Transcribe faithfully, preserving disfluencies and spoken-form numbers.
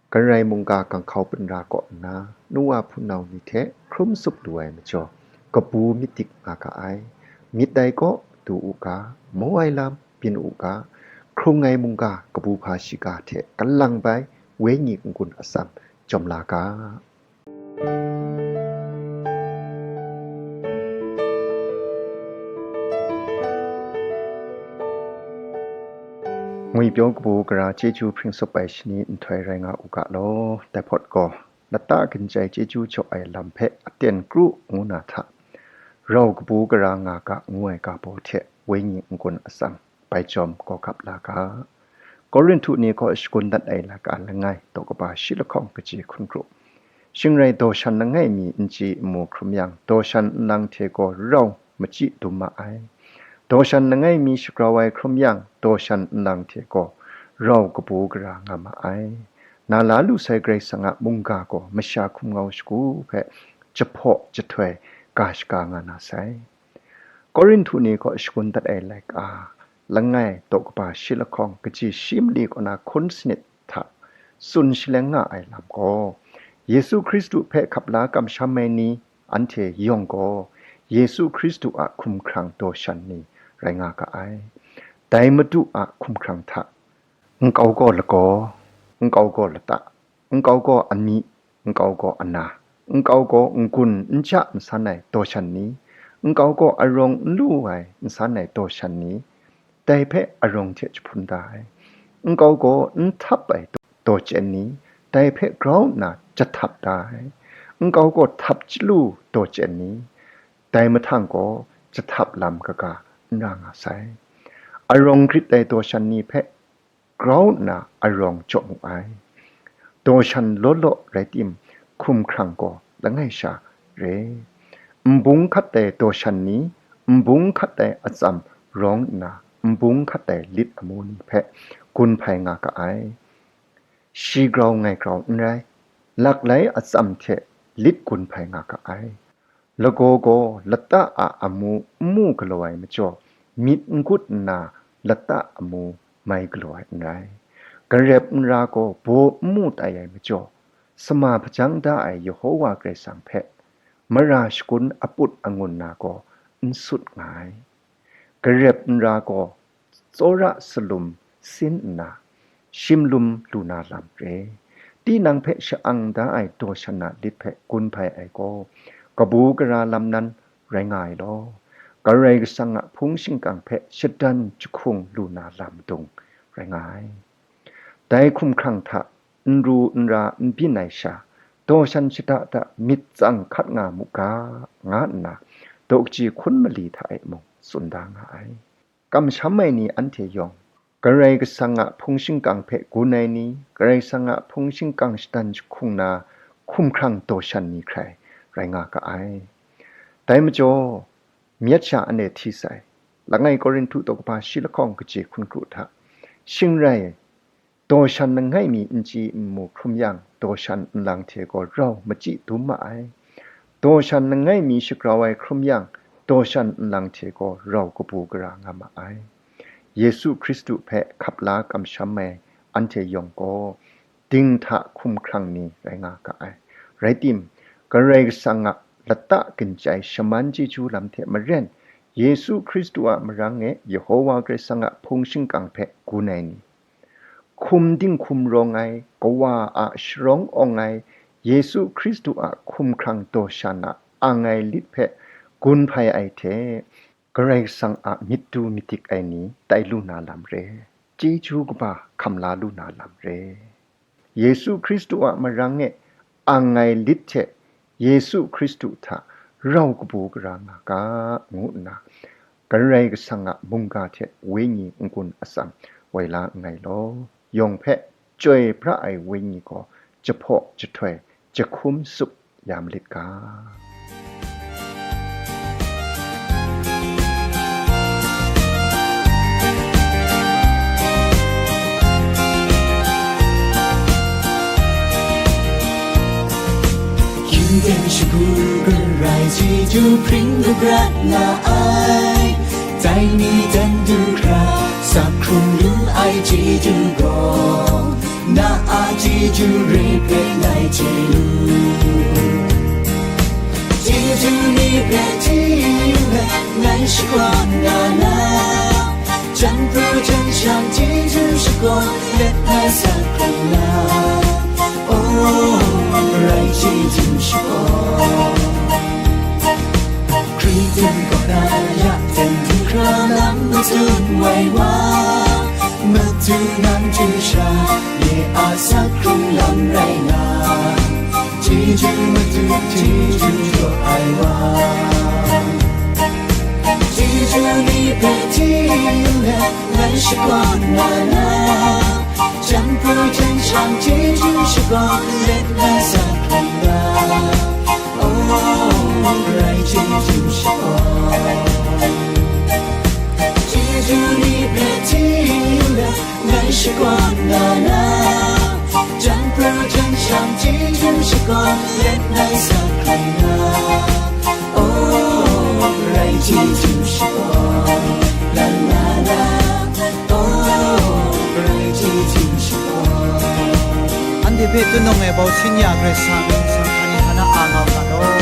Karai mungga ganghkau pinra kaw nna, nu wa hpunau ni hte hkrum tsup lu ai majaw, kabu myit dik nga ga ai. Myit dai kaw du u ga, maw ai lam byin u ga, hkrung ai mungga kabu hpa shiga hte galang bai, wenyi n-gun atsam jawm la ga. Ngwipyaw kabu gara chyeju hpring tsup ai shani nhtoi rai nga u ga law, dai hpawt gaw, lata ginchai chyeju jaw ai lam hpe aten kru ngu na hta, rau kabu gara nga ga ngu ai ga baw hte wenyi n-gun atsam bai jawm kawgap la ga. Korinhtu ni kaw shakun dat ai laika langai, daw kaba shi lahkawng kaji hkun kru. Shing rai daw shan langai mi n chye n mu hkrum yang, daw shan nlang hte gaw rau machyi dum ma ai. Daw shan langai mi shagrau ai hkrum yang, daw shan nlang hte gaw rau kabu gara nga ma ai. Na la lu sai Karai Kasang a mungga gaw masha hkum ngau shagu hpe jahpaw jahtoi ga shaga nga na sai. Korinhtu ni kaw shakun dat ai laika langai, daw kaba shi lahkawng kaji shi mali kaw na hkun sanit hta tsun shaleng nga ai lam gaw, Yesu Hkristu hpe hkap la kamsham ai ni anhte yawng gaw, Yesu Hkristu a hkumhkrang daw shan ni rai nga ga ai. Dai Madu a hkumhkrang hta, nkau gaw lagaw, nkau gaw lata, nkau gaw amyih, nkau gaw ana, nkau gaw n-gun n ja n san ai daw shan ni, nkau gaw arawng n lu ai n san ai daw shan ni, dai hpe arawng hte jahpun da ai. Nkau gaw n htap ai daw chyen ni, dai hpe grau nna jahtap da ai. Nkau gaw htap chyalu daw chyen ni, dai mahtang gaw jahtap lam kaga n ra nga sai. Arawng grit ai daw shan ni hpe grau nna arawng jaw mu ai. Daw shan law law rai tim, hkumhkrang gaw langai sha re. Nbung hkat ai daw shan ni, nbung hkat ai atsam rawng nna, nbung hkat ai lit amu ni hpe gun hpai nga ga ai. Shi grau ngai grau n rai, laklai atsam hte lit gun hpai nga ga ai. Lagaw gaw lata a amu n mu galaw ai majaw, myit n gut nna lata amu mai galaw ai n rai. Garep nra gaw baw n mu tai ai majaw, sama hpajang da ai Yehova Karai Kasang hpe mara shakun aput angun na gaw n sut nga ai. Garep nra gaw tsawra salum sin nna, shim lum lu na lam re. Tinang hpe sha-ang da ai daw shan a lit hpe gun hpai ai gaw, kabu gara lam nan rai nga ai law, Karai Kasang a hpung shingkang hpe shadan jahkung lu na lam dung rai nga ai. Dai hkumhkrang hta n ru n ra n byin ai sha, daw shan shada da myit tsang hkat nga mu ga, nga nna, daw kaji hkun mali hta e mung tsun da nga ai. Kamsham ai ni anhte yawng, Karai Kasang a hpung shingkang hpe gun ai ni, Karai Kasang a hpung shingkang shadan jahkung na hkumhkrang daw shan ni hkrai rai nga ga ai. Dai majaw, myit sha anhte hti sai, langai Korinhtu daw kaba shi lahkawng kaji hkun kru hta, shing rai, daw shan langai mi n chye n mu hkrum yang, daw shan nlang hte gaw rau machyi dum ma ai. Daw shan langai mi shagrau ai hkrum yang, daw shan nlang hte gaw rau kabu gara nga ma ai. Yesu Hkristu hpe hkap la kamsham ai anhte yawng gaw, dinghta hkumhkrang ni rai nga ga ai. Rai tim, Karai Kasang a lata ginchyai shaman chyeju lam hte maren, Yesu Hkristu a marang e Yehova Karai Kasang a hpung shingkang hpe gun ai ni, hkum dinghkum rawng ai, Kawa a sharawng awng ai, Yesu Hkristu a hkumhkrang daw shan a ang ai lit hpe gun hpai ai hte, Karai Kasang a myit du myit dik ai ni tai lu na lam re, chyeju kaba hkam la lu na lam re. Yesu Hkristu a marang e ang ai lit hte Yesu Hkristu hta rau kabu gara nga ga, ngu nna Karai Kasang a mungga hte wenyi n-gun atsam woi la nngai law, yawng hpe chyoi pra ai wenyi gaw jahpaw jahtoi jahkum tsup ya malit ga. Shingten shagu garai chyeju hpring gaprat nga ai, dai ni dan du hkra, sak hkrung lu ai chyeju gaw, Na a chyeju re hpe ngai chye lu, chyeju ni hpe chye yu let ngai shakawn nga na, jan pru jan shang chyeju shakawn let ngai sa hkrum na. Oh, rai chyeju shakawn. Hkritung kaw na ya ten du hkra lam matut wai wa, matu nang hte sha ye a sak hkrung lam rai nga, chyeju matu chyeju jaw ai wa, chyeju ni hpe chye yu let ngai shakawn nga na, jan pru jan shang chyeju shakawn let ngai sa hkrum nga. Oh, rai chyeju shakawn. Chyeju ni hpe chye yu let ngai shakawn nga na, jan pru jan shang chyeju shakawn let ngai sa hkrum nga. Oh, rai chyeju shakawn, la la la. Oh, rai chyeju shakawn. Anhte hpe tunawng e bau sin ya Karai Kasang, Karai Kasang hkra ni hkra na a nga u ga law.